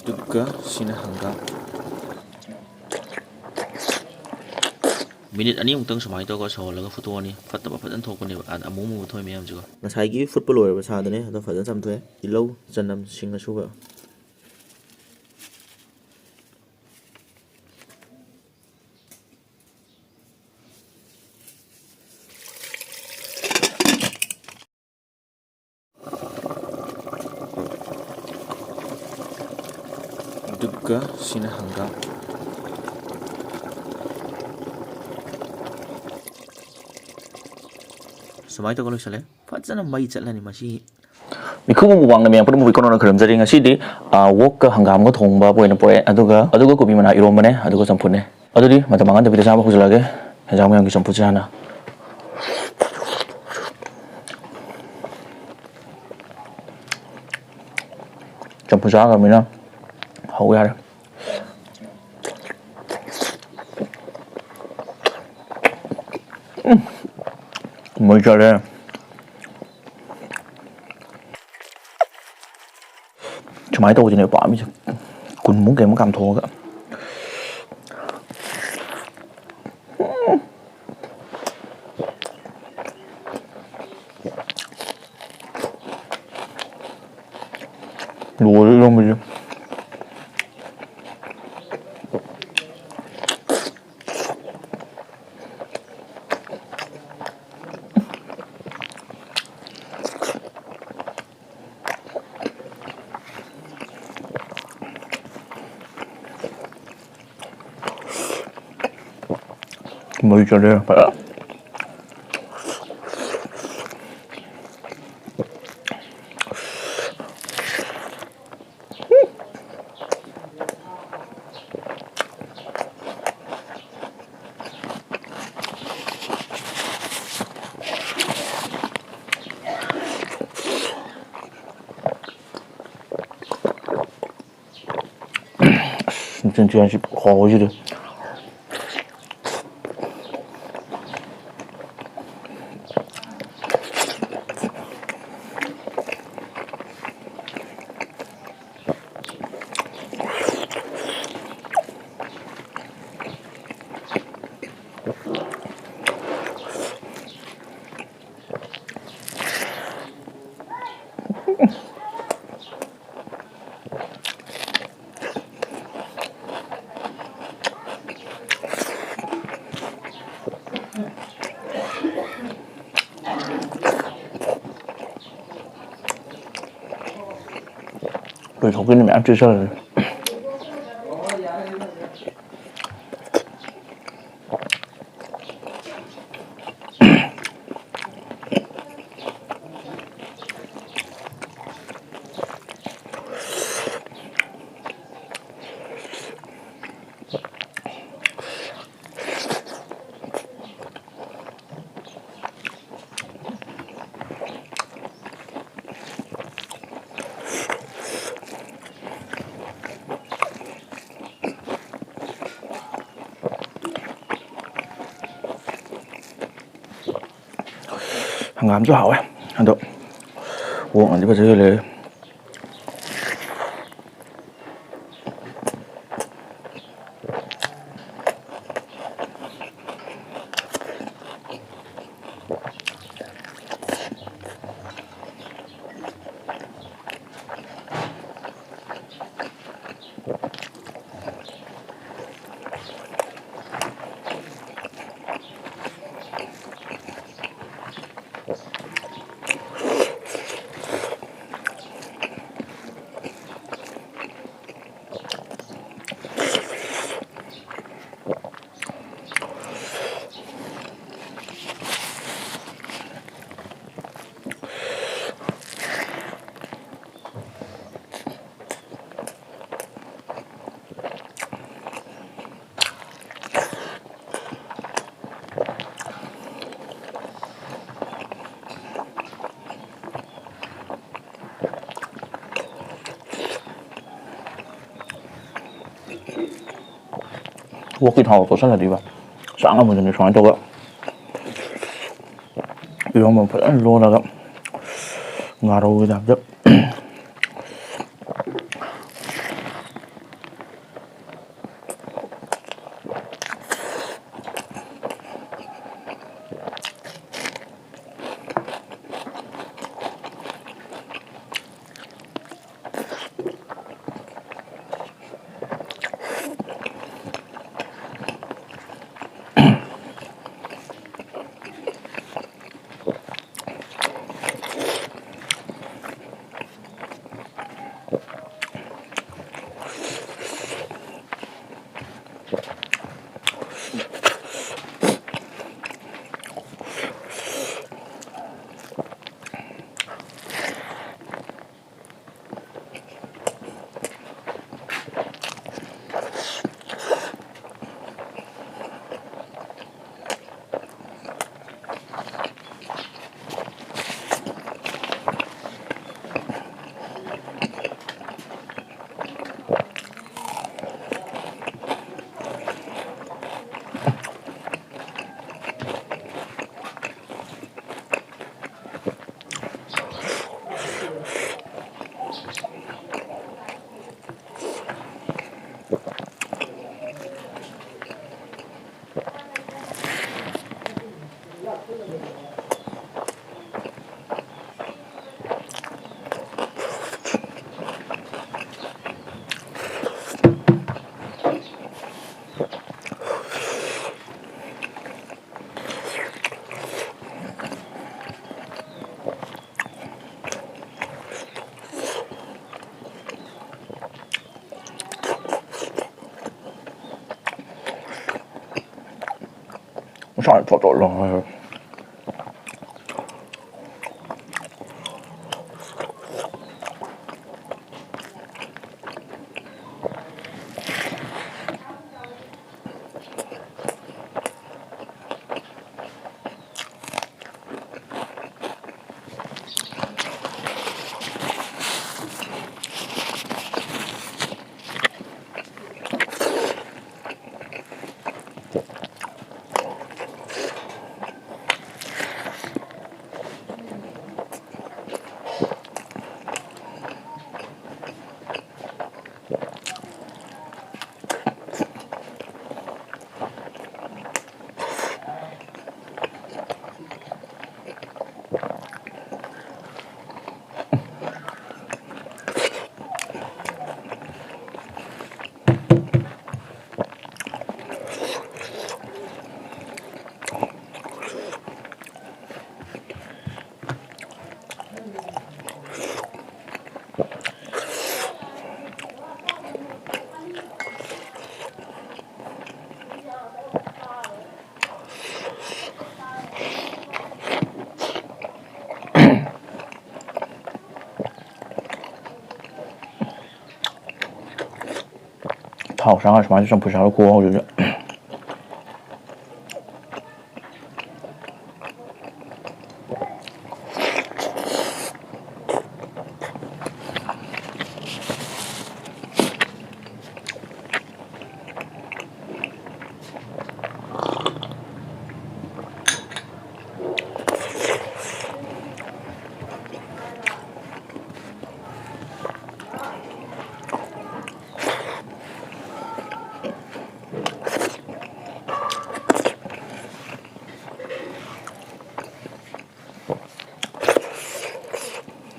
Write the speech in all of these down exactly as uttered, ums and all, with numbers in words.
ꯑꯗꯨꯒ ꯁꯤꯅ ꯍꯪꯒꯥꯝ꯫ ꯃꯤꯅꯤꯠ ꯑꯅꯤꯃꯨꯛꯇꯪ ꯁꯨꯃꯥꯏꯅ ꯇꯧꯔꯒ ꯁꯧꯍꯜꯂꯒ ꯐꯨꯠꯇꯣꯛꯑꯅꯤ꯫ ꯐꯠꯇꯕ ꯐꯖꯅ ꯊꯣꯛꯄꯅꯦꯕ, ꯑꯗ ꯑꯃꯨ ꯑꯃꯨꯕ ꯊꯣꯛꯏ ꯃꯌꯥꯝꯁꯤꯀꯣ꯫ ꯉꯁꯥꯏꯒꯤ ꯐꯨꯠꯄ ꯂꯣꯏꯔꯕ ꯁꯥꯗꯨꯅꯦ, ꯑꯗꯣ ꯐꯖꯅ ꯆꯥꯝꯊꯣꯛꯑꯦ꯫ ꯇꯤꯜꯍꯧ, ꯆꯅꯝ, ꯁꯤꯡ ꯑꯁꯨꯕ꯫ ꯑꯗꯨꯒ ꯁꯤꯅ ꯍꯪꯒꯥꯝ꯫ ꯁꯨꯃꯥꯏꯅ ꯇꯧꯔꯒ ꯂꯣꯏꯁꯤꯜꯂꯦ꯫ ꯐꯖꯅ ꯃꯩ ꯆꯠꯂꯅꯤ ꯃꯁꯤ꯫ ꯃꯤꯈꯨꯕ ꯃꯨꯛꯕꯥꯡꯗ ꯃꯌꯥꯝ ꯄꯨꯝꯅꯃꯛꯄꯨ ꯏꯀꯣꯟ ꯀꯣꯟꯅ ꯈꯨꯔꯨꯝꯖꯔꯤ꯫ ꯉꯁꯤꯗꯤ, ꯑꯥ, wokꯀ ꯍꯪꯒꯥꯝꯒ ꯊꯣꯡꯕ ꯑꯣꯏꯅ ꯄꯨꯔꯛꯑꯦ꯫ ꯑꯗꯨꯒ, ꯑꯗꯨꯒ ꯀꯣꯕꯤ ꯃꯅꯥ ꯏꯔꯣꯝꯕꯅꯦ, ꯑꯗꯨꯒ ꯆꯝꯐꯨꯠꯅꯦ꯫ ꯑꯗꯨꯗꯤ ꯃꯇꯝ ꯃꯥꯡꯍꯟꯗꯕꯤꯗ ꯆꯥꯕ ꯍꯧꯖꯤꯜꯂꯛꯑꯒꯦ꯫ ꯍꯦꯟꯖꯥꯡ ꯃꯌꯥꯝꯒꯤ ꯆꯝꯐꯨꯠꯁꯦ ꯍꯥꯟꯅ꯫ ꯆꯝꯐꯨꯠ ꯆꯥꯈ꯭ꯔꯕꯅꯤꯅ ꯍꯧ ꯌꯥꯔꯦ꯫ ꯎꯝ, ꯃꯩ ꯆꯠꯂꯦ꯫ ꯁꯨꯃꯥꯏꯅ ꯇꯧꯕꯁꯤꯅꯦ ꯄꯥꯝꯃꯤꯁꯦ꯫ ꯀꯨꯟꯃꯨꯛ ꯀꯩꯃꯨꯛ ꯀꯥꯝꯊꯣꯛꯑꯒ꯫ ꯂꯣꯏꯔꯦ ꯏꯔꯣꯝꯕꯁꯦ꯫ ꯃꯩ ꯆꯠꯂꯦ ꯐꯖꯅ꯫ ꯑꯁ, ꯃꯆꯤꯟ ꯊꯤꯍꯟꯁꯤ ꯍꯥꯎꯕꯁꯤꯗꯤ꯫ ꯊꯣꯛꯀꯤꯅꯤ ꯃꯌꯥꯝ ꯆꯦꯁꯜꯂꯦ꯫ ꯍꯪꯒꯥꯝꯁꯨ ꯍꯥꯎꯋꯦ꯫ ꯑꯗꯣ ꯑꯣꯛꯅꯗꯤ ꯐꯖꯅ ꯂꯩꯔꯦ꯫ ꯑꯣꯛꯀꯤ ꯊꯥꯎ ꯇꯣꯠꯁꯜꯂꯗꯤꯕ ꯆꯥꯛ ꯑꯃꯗꯨꯅꯤ ꯁꯨꯃꯥꯏꯅ ꯇꯧꯕ꯫ ꯏꯔꯣꯝꯕ ꯐꯖꯅ ꯂꯣꯜꯂꯒ ꯉꯥꯔꯧꯒꯤ ꯇꯥꯏꯞꯇ꯫ ꯁꯥꯏ ꯊꯣꯠ ꯊꯣꯠ ꯂꯥꯎꯔꯒ꯫ ꯊꯥꯎ ꯆꯥꯡ ꯁꯨꯃꯥꯏꯅ ꯆꯝꯐꯨꯠ ꯆꯥꯕ ꯈꯨꯍꯥꯎꯁꯤꯗꯤ꯫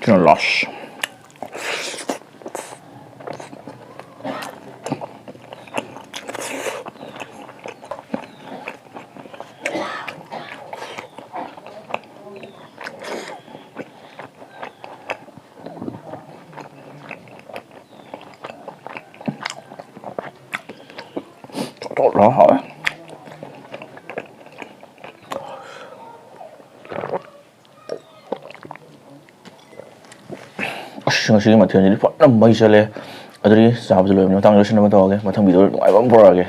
ꯁꯤꯅ ꯂꯥꯁ꯫ ꯊꯣꯠ ꯊꯣꯠ ꯂꯥꯎꯔ ꯍꯥꯎꯋꯦ꯫ ꯉꯁꯤꯒꯤ ꯃꯊꯦꯜꯁꯤꯗꯤ ꯐꯖꯅ ꯃꯩ ꯆꯠꯂꯦ꯫ ꯑꯗꯨꯗꯤ ꯆꯥꯕꯁꯨ ꯂꯣꯏꯕꯅꯤ, ꯃꯇꯥꯡꯗ ꯂꯣꯏꯁꯤꯟꯅꯕ ꯇꯧꯔꯒꯦ꯫ ꯃꯊꯪ ꯚꯤꯗꯤꯑꯣꯗ ꯅꯨꯡꯉꯥꯏꯕ ꯑꯃ ꯄꯨꯔꯛꯑꯒꯦ꯫